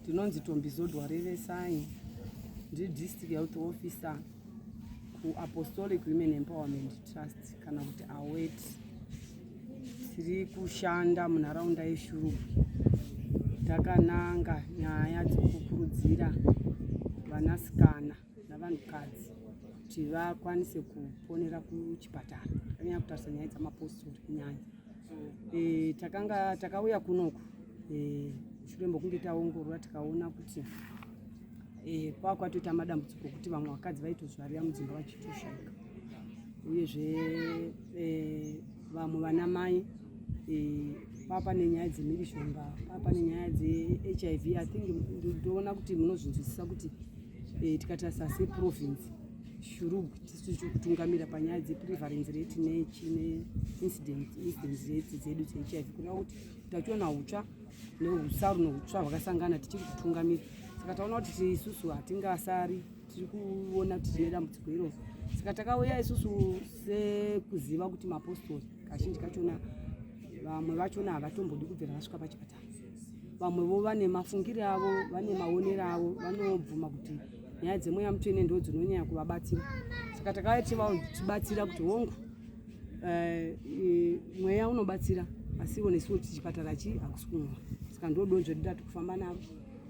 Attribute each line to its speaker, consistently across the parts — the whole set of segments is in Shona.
Speaker 1: Ndinonzi Tombizodwa Revesai, ndiri district health officer kuApostolic Women Empowerment Trust kana kuti AWET. Tiri kushanda munharaunda yeShurugwi takananga nyaya dzekukurudzira vanasikana navanhukadzi kuti vakwanise kuponera kuchipatara, takanyanya kutarisa nyaya dzamapostori kunyanya. Takanga takauya kunoku mushure mokunge taongorora tikaona kuti kwava kwatoita madambudziko okuti vamwe vakadzi vaitozvarira mudzimba vachitoshaika, uyezve vamwe vana mai pava pane nyaya dzemhirizhonga, pava pane nyaya dzeHIV. I think ndoona kuti munozvinzwisisa kuti tikatarisa seprovince, Shurugwi tisu tiri kutungamira panyaya dzeprevalence rate neincidence rate dzedu dzeHIV, kureva kuti utachiona hutsva neusaru neutsva hwakasangana tichiri kutungamira. Saka taona kuti isusu hatingasari, tiri kuona kuti tine dambudziko iroro. Saka takauya isusu sekuziva kuti mapostori kazhinji kachona vamwe vachona havatombodi kubvira vasvika pachipatara. Vamwevo vane mafungiro avo, vane maonero avo, vanobvuma kuti nyaya dzemweya mutsvene ndo dzinonyanya kuvabatsira. Saka takauya tichivabatsira kuti hongu, mweya unobatsira, asiwo nesuwo chipatara chi hakusi kumwa. Saka ndo donzvo redu rati kufamba navo.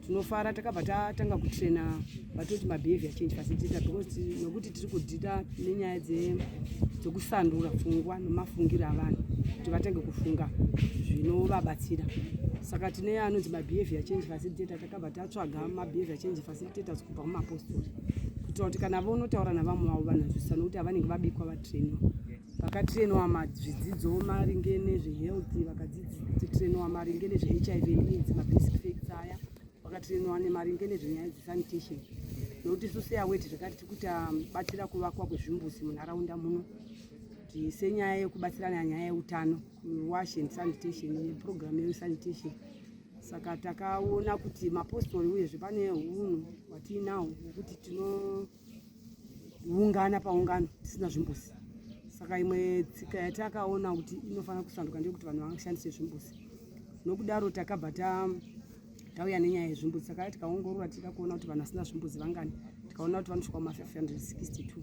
Speaker 1: Tinofara takabva tatanga kutraina vatoti mabehavior change facilitator, because nokuti tiri kudhita nenyaya dzekusandura pfungwa nemafungiro avanhu kuti vatange kufunga zvinovabatsira. Saka tine anonzi mabehavior change facilitator. Takabva tatsvaga mabehavior change facilitators kubva kumapostori kuitira kuti kana vonotaura navamwe vavo vanonzwisisa, nokuti havanenge vabikwa, vatrainwa, vakatrainwa zvidzidzo maringe nezvehealth, vakatrainwa maringe nezveHIV and AIDS, mabasic facts aya, vakatrainwa nemaringe nezvenyaya dzesanitation, nokuti isu seAWET zvakati tiri kutabatsira kuvakwa kwezvimbuzi munharaunda muno, kuti senyaya yekubatsirana nyaya yeutano, wash and sanitation, neprogram yesanitation. Saka takaona kuti mapostori, uyezve pane unhu hwatiinahwo hwekuti tinoungana paungano tisina zvimbuzi. Saka imwe tsika yatakaona kuti inofanira kusanduka ndeyekuti vanhu vashandise zvimbuzi. Nokudaro takabva tauya nenyaya yezvimbuzi. Saka tikaongorora tichida kuona kuti vanhu vasina zvimbuzi vangani, tikaona kuti vanosvika kuma562.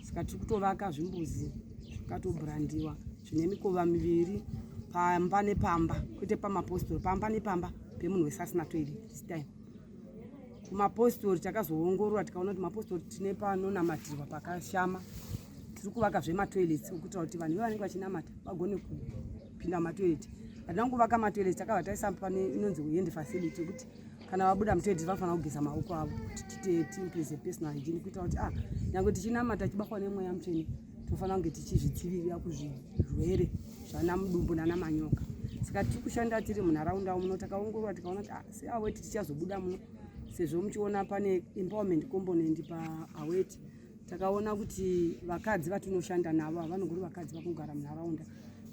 Speaker 1: Saka tiri kutovaka zvimbuzi zvakatobrandiwa zvine mikova miviri pamba nepamba, kwete pamapostori, pamba nepamba pemunhu wese asina toilet. This time kumapostori takazoongorora tikaona kuti mapostori tine panonamatirwa pakashama. Tiri kuvaka zvematoilets okuitira kuti vanhu vevanenge vachinamata vagone kupinda mumatoilet. Hatina kuvaka matoilets, takabva taisa pane inonzi hand facility yekuti kana vabuda mutoilet vanofanira kugeza maoko avo, kuti tiincrease personal hygiene, kuitira kuti nyange tichinamata tichibatwa nemweya mutsvene, tinofanira kunge tichizvidzivirira kuzvirwere zvana mudumbu nana manyoka. Saka tiri kushanda tiri munharaunda muno. Takaongorora tikaona kuti seAWET tichazobuda muno, sezvo muchiona pane empowerment component paAWET. Takaona kuti vakadzi vatinoshanda navo havanongori vakadzi vakugara munharaunda.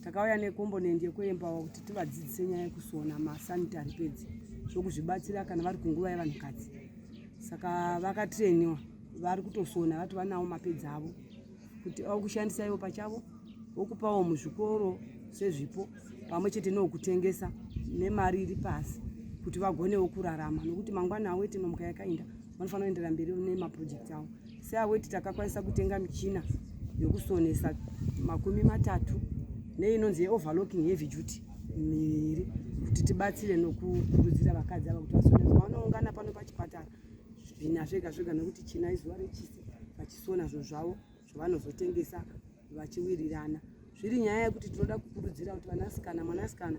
Speaker 1: Takauya necomponent yekuempower kuti tivadzidzise nyaya yekusona masanitary pads zvokuzvibatsira kana vari kunguva yevanhukadzi. Saka vakatrainiwa, vari kutosona, vati vanawo mapads avo kuti vakushandisa ivo pachavo, vokupawo muzvikoro sezvipo, pamwe chete neokutengesa nemari iri pasi kuti vagonewo kurarama, nokuti mangwana AWET nomuka yakainda vanofanira kuendera mberi nemaprojects avo. SeAWET takakwanisa kutenga michina yokusonesa 30 neinonzi yeoverlocking heavy duty miviri kuti tibatsire nokukurudzira vakadzi ava kuti vasone. Vanoungana pano pachipatara zvina zvega zvega, nekuti china izuva rechisi, vachisona zvinhu zvavo zvavanozotengesa vachiwirirana. Zviri nyaya yekuti tinoda kukurudzira kuti vanasikana, mwanasikana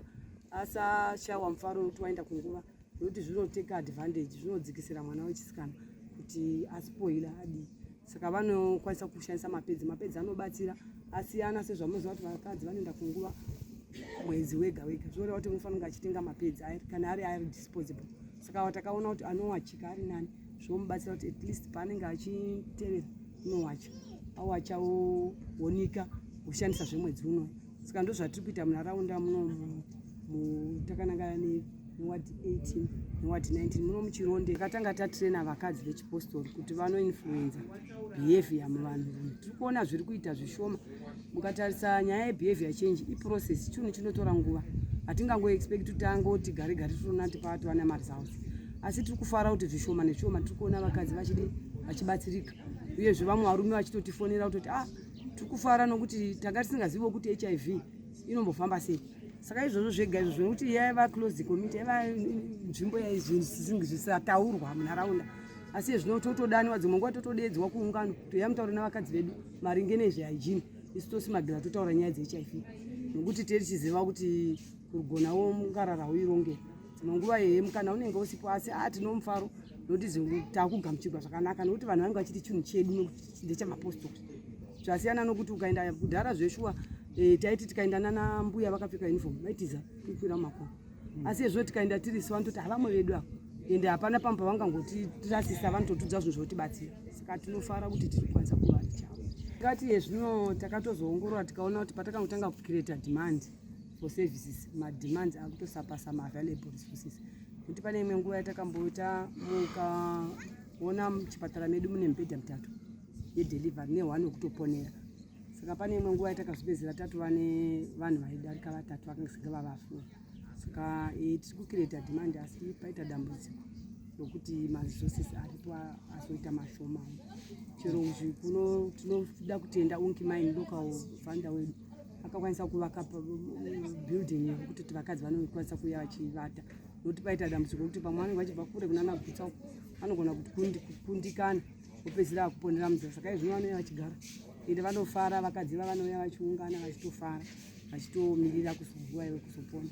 Speaker 1: asashawa mufaro wekuti waenda kunguva, nekuti zvinoteka advantage, zvinodzikisira mwana wechisikana kuti aspoila adii. Saka vanokwanisa kushandisa mapads. Mapads anobatsira asiyana, sezvamunoziva kuti vakadzi vanoenda kunguva mwedzi wega wega, zvinoreva kuti unofanira kunge achitenga mapads kana ari disposable. Saka takaona kuti anowachika ari nani, zvomubatsira kuti at least paanenge achitevera unowacha, awacha owonika, oshandisa zvemwedzi unoyo. Saka ndo zvatiri kuita munharaunda muno, takanangana neward 18 neward 19 muno muChironde. Takatanga tatraina vakadzi vechipostori kuti vanoinfluenza behavior muvanhu. Tiri kuona zviri kuita zvishoma. Mukatarisa nyaya yebehavior change iprocess, chinhu chinotora nguva. Hatingangoexpect kuti tangoti gare gare toona kuti patova nemaresults. Asi tiri kufara kuti zvishoma nezvishoma tiri kuona vakadzi vachidi vachibatsirika. Uyezve vamwe varume vachitotifonera kutoti, ah, tiri kufara nokuti tanga tisingaziviwo kuti HIV inombofamba sei. Saka izvozvo zvega izvozvo, nekuti yaiva closed community, yaiva nzvimbo zvisataurwa munharaunda, asi zvino totodaniwa, dzimwe nguva totodedzwa kuungano, toya mutauro navakadzi vedu maringe nezvehygiene. Isu tosimagira totaura nyaya dzeHIV, nokuti tei tichiziva kuti kugonawo mungarara uirongera. Dzimwe nguva yehe mukana unenge usipo, asi a tinomufaro nokuti takugamuchirwa zvakanaka, nokuti vanhu vanenge vachiti chinhu chedu nokuti ndechamapostori. Zvasiyana nokuti ukaenda kudhara zveshuwa, taiti tikaenda nana mbuya vakapfeka uniform, vaitiza kukwira mumakomo. Asi ezvo tikaenda tirisu, vanototi havamwe vedu ava, ende hapana pamwe pavangangotirasisa, vanototudza zvinhu zvotibatsira. Saka tinofara kuti tiri kukwanisa kuva chavo. Ngati yezvino takatozoongorora, tikaona kuti patakangotanga kucreata demand for services, mademands akutosurpassa maavailable resources, nekuti pane imwe nguva yatakamboita, mukaona muchipatara medu mune mibhedha mitatu yedelivery neone wekutoponera. Saka pane imwe nguva yatakazopedzera tatova nevanhu vaidarika vatatu vakanga singe vavafuwa. Saka tiri kucreata demand, asi paita dambudziko rokuti maresources aripo azoita mashoma. Chero kuno tinoda kutenda Unki Mine, local funder wedu, akakwanisa kuvaka building yekuti vakadzi vanokwanisa kuuya vachivata, nokuti paita dambudziko rekuti pamwe vanenge vachibva kure kunana Gutsa uko, vanogona kukundikana, vopedzisira vakuponera munzira. Saka izvino vanouya vachigara, ende vanofara vakadzi vavanouya vachiungana, vachitofara, vachitomirira kuzonguva yekuzopona.